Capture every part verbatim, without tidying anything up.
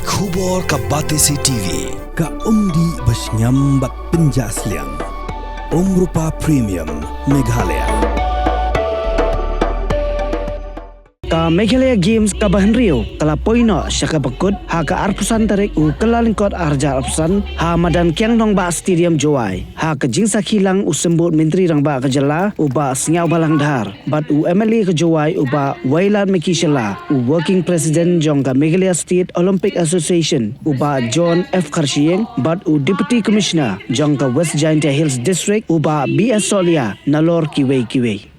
Khubor ka Batesi T V, ka umdih ba shngiam bad pynjah sliang. Umrupa Premium, Meghalaya. Ka Meghalaya Games kaba hynriew ka la poi noh sha kaba kut ha ka arphew san tarik u Kyllalyngkot arhajar arphew san ha madan Kiang Nangbah Stadium, Jowai, ha ka jingsakhi lang u Symbud Myntri Rangbah ka jylla u Bah Sniawbhalang Dhar bad u M L A ka Jowai u Bah Wailadmiki Shylla, u Working President jong ka Meghalaya State Olympic Association u Bah John F Kharshiing bad u Deputy Commissioner jong ka West Jaintia Hills District u Bah B S Sohliya, nalor kiwei kiwei.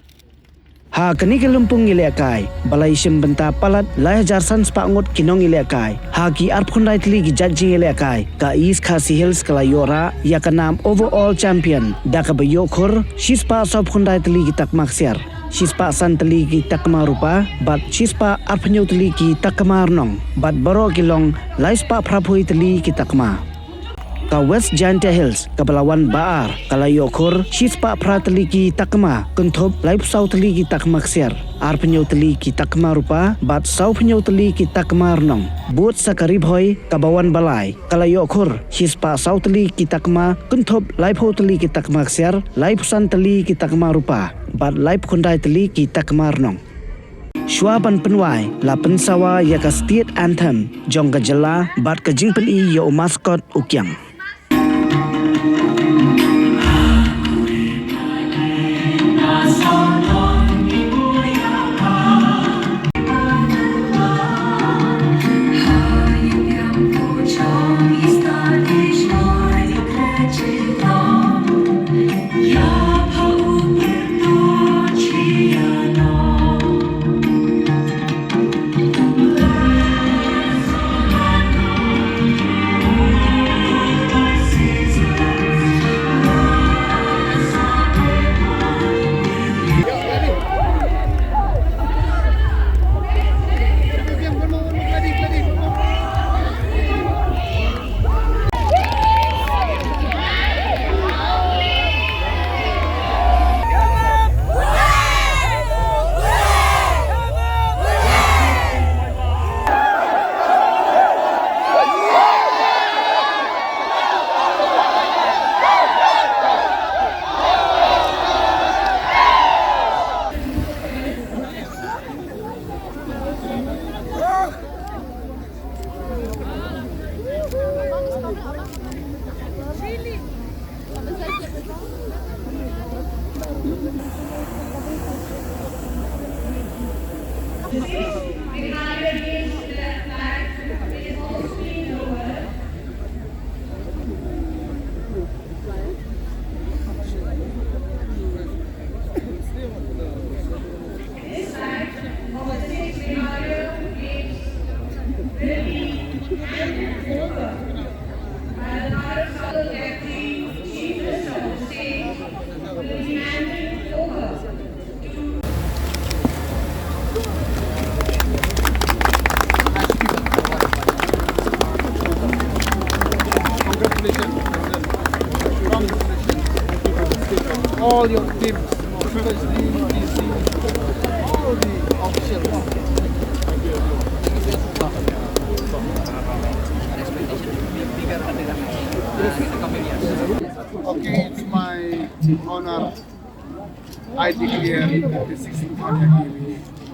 Ha kane ka lympung ïalehkai ba la ïashim bynta palat lai hajar san spah ngut ki nongïalehkai ha ki arphew khyndai tylli ki jait jingïalehkai, ka East Khasi Hills ka la ïoh rah ïa ka nam Overall Champion da kaba ïoh khur shispah sawphew khyndai tylli ki takma ksiar, shispah san tylli ki takma rupa bad shispah arphew hynñiew tylli ki takma rnong, bad baroh ki long lai spah phra phew tylli ki takma. Ka West Jaintia Hills kaba la wan ba ar ka la ïoh khur shispah phra tylli ki takma kynthup laiphew saw tylli ki takma ksiar, arphew hynñiew tylli ki takma rupa bad sawphew hynñiew tylli ki takma rnong. Bud sa ka Ri Bhoi kaba wan ba lai ka la ïoh khur shispah saw tylli ki takma kynthup laiphew tylli ki takma ksiar, laiphew san tylli ki takma rupa bad laiphew khyndai tylli ki takma rnong. Shuwa ban pynwai la pynsawa ïa ka State Anthem jong ka jylla bad ka jingpyni ïa u mascot u Kiang. Congratulations. Congratulations. All your teams, especially D C, all the officials. Okay, it's my honor. I declare that the sixteenth Meghalaya Games